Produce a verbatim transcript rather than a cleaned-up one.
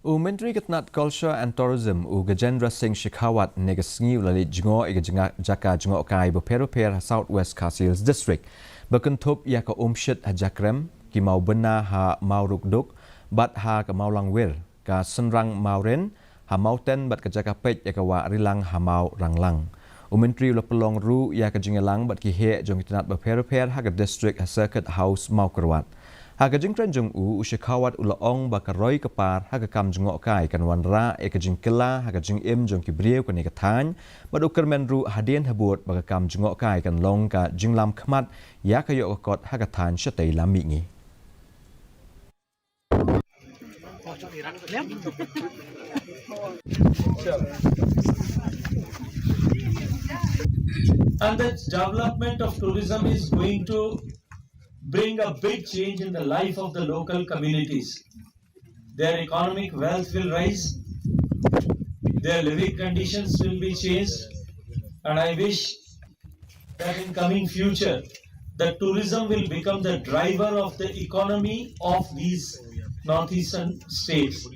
U Myntri ka tnat Culture and Tourism, u Gajendra Singh Shekhawat, ne ka sngi u la leit jngoh ïa ka jnga-, jaka jngohkai bapher bapher ha South West Khasi Hills District, ba kynthup ïa ka Umshit ha Jakrem, ki Mawbynna ha Mawrukduk, bad ha ka Mawlangwir, ka Synrang Mawrin ha Mawten, bad ka jaka peit ïa ka Wah Rilang ha Mawranglang. U Myntri u la pynlong ruh ïa ka jingïalang bad ki heh jong ki tnat bapher bapher ha ka district ha Circuit House Mawkyrwat. Ha ka jingkren jong u, u Shekhawat u la ong ba ka roi ka par ha ka kam jngohkai kan wanrah ïa ka jingkylla ha ka jingim jong ki briew kane ka thaiñ, bad u kyrmen ruh hadien habud ba ka kam jngohkai kan long ka jinglam khmat ïa ka ïoh ka kot ha ka thaiñ shatei lam mihngi. And the development of tourism is going to bring a big change in the life of the local communities. Their economic wealth will rise, their living conditions will be changed, and I wish that in coming future, the tourism will become the driver of the economy of these northeastern states.